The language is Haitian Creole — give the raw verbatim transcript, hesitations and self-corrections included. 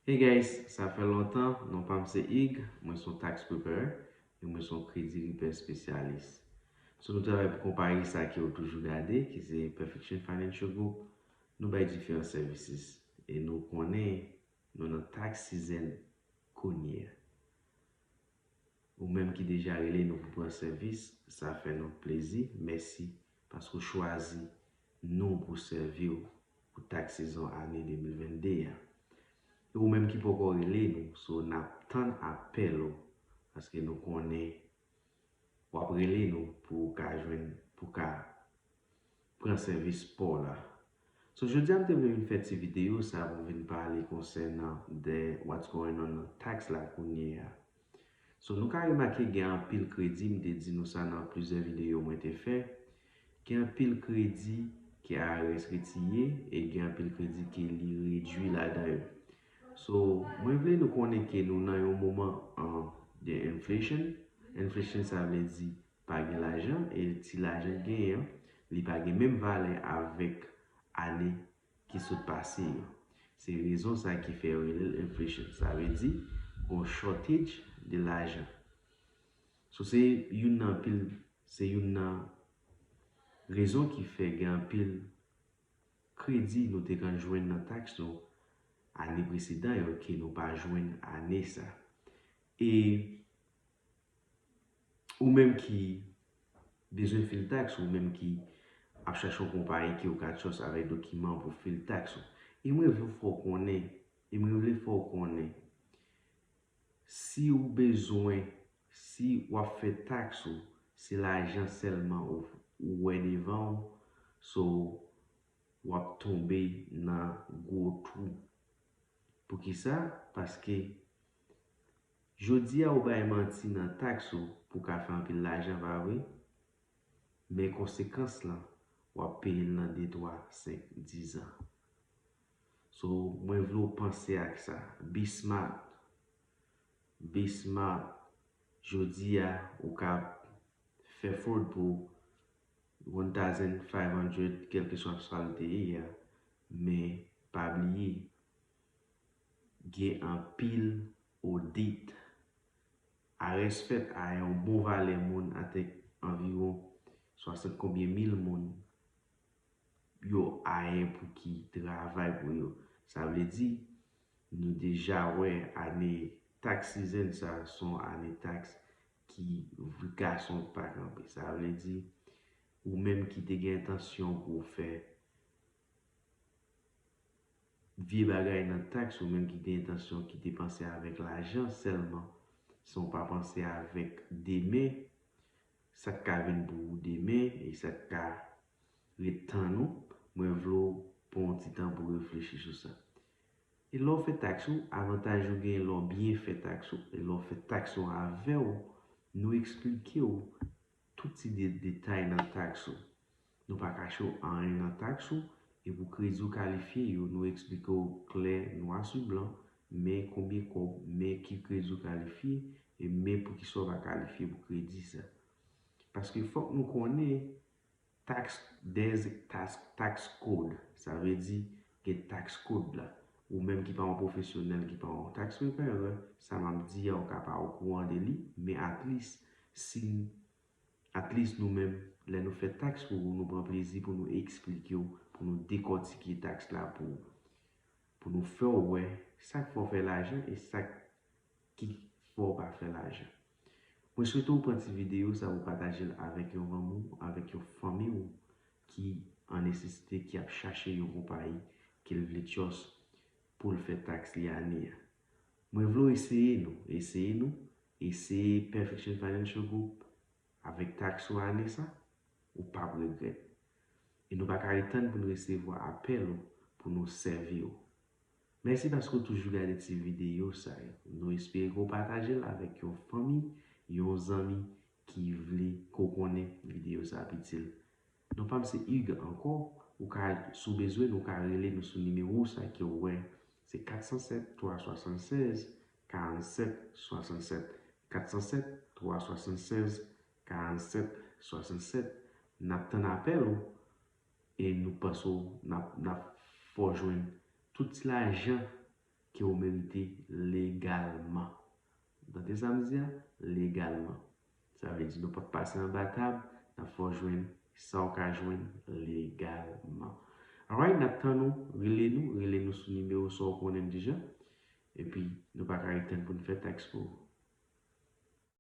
Hey guys, sa fè lontan, non pa m se Ig, mwen se yon tax preparer e mwen se yon credit repair spesyalis. So nou travay pou konpayi sa ke w toujou gade, ki se Perfection Financial Group. Nou bay diferan services e nou konnen nou nan tax season kounye a. Ou menm ki deja rele nou pou pran sèvis, sa fè nou plezi. Mèsi paske w chwazi nou pou sèvi w pou tax season ane de mil vennde a. E ou menm ki poko rele nou, so n ap tann apèl ou paske nou konnen w ap rele nou pou w ka jwenn, pou w ka pran sèvis pa w la. So jodi a m te vle vin fè ti videyo sa pou m vin pale konsènan de what's going on nan tax la kounye a. So nou ka remake gen anpil kredi, m te di nou sa nan plizyè videyo mwen te fè. Gen anpil kredi ke I R S retire e gen anpil kredi ke li redui ladan yo. So mwen vle nou konnen ke nou nan yon moman an de inflation. Inflation sa vle di pa gen lajan e ti lajan k genyen an, li pa gen menm valè avèk ane ki sot pase yo. Se rezon sa ki fè yo rele l inflation. Sa vle di gon shortage de lajan. So se youn nan anpil, se youn nan rezon ki fè gen anpil kredi nou te konn jwenn nan tax nou ane presedan yo ke nou pa jwenn ane sa. E ou menm ki bezwen fil tax, ou menm ki ap chache yon konpayi ke ou ka trust avèk dokiman pou fil tax ou. E mwen vle fè w konnen, e mwen vle fè w konnen, si ou bezwen, si w ap fè tax ou, se lajan sèlman ou, ou wè devan w, so w ap tonbe nan gwo twou. Poukisa? Paske jodi a ou bay manti nan tax ou pou w ka fè anpil lajan, pa vre? Men konsekans lan, w ap peye l nan de, twa, senk, diz an. So mwen vle w panse ak sa. Be smart. Be smart. Jodi a ou ka fè fraud pou one thousand five hundred, kèlkeswa sa l te ye a. Men pa bliye, gen anpil odit. I R S fèt a yon bon valè moun, atè anviwon swasant konbyen mil moun yo ayen pou ki travay pou yo. Sa vle di, nou deja wè ane tax season sa, se yon ane tax ki vre gason pa kanpe. Sa vle di, ou menm ki te gen entansyon pou w fè vye bagay nan tax, ou menm ki te entansyon, ki te panse avèk lajan sèlman, san w pa panse avèk demen, sa k ka vin pou ou demen e sa k ka ret tann ou, mwen vle w pran yon ti tan pou w reflechi sou sa. E lè w fè tax ou, avantaj ou gen lè w byen fè tax ou, e lè w fè tax ou avè w, nou eksplike w tout ti de-, detay nan tax ou. Nou pa kache w anyen nan tax ou, e pou kredi w kalifye yo, nou eksplike w klè, nwa sou blan, men konbyen kòb, men ki kredi w kalifye, e men poukisa w pa kalifye pou kredi sa. Paske fòk nou konnen tax, there's tax, tax code. Sa vle di, gen tax code la. Ou menm ki pa yon pwofesyonèl, ki pa yon tax preparer, sa m ap di a, ou ka pa okouran de li, men at least, si n, at least nou menm, lè nou fè tax pou ou, nou pran plezi pou nou eksplike w, pou nou dekòtike tax la pou ou, pou nou fè w wè sa k fè w fè lajan e sa k ki fè w pa fè lajan. Mwen swete w pran ti videyo sa pou pataje l avèk yon manm ou, avèk yon fanmi w ki an nesesite, ki ap chache yon konpayi ke l vle trust pou l fè tax li ane a. Mwen vle w eseye nou, eseye nou, eseye Perfection Financial Group avèk tax ou ane sa, ou p ap regrèt. E nou pa ka ret tann pou n resevwa apèl ou pou nou sèvi w. Mèsi paske w toujou gade ti videyo sa yo. Nou espere ke w pataje l avèk yon fanmi, yon zanmi ki vle ke w konnen videyo sa ap itil. Non pa m se Hugues ankò. Ou ka, si w bezwen, nou ka rele nou sou nimewo sa ke w wè. Se kat san sèt, twa swasannsèz, karannsèt swasannsèt. Kat san sèt, twa swasannsèz, karannsèt swasannsèt. N ap tann apèl ou e nou panse w, n ap, n ap fè w jwenn tout ti lajan ke w merite legalman. Tande sa m di a? Legalman. Sa vle di nou p ap pase anba tab, n ap fè w jwenn sa w ka jwenn legalman. Alright, n ap tann ou, rele nou, rele nou sou nimewo sa w konnen deja. Epi, nou pa ka ret tann pou n fè tax pou ou.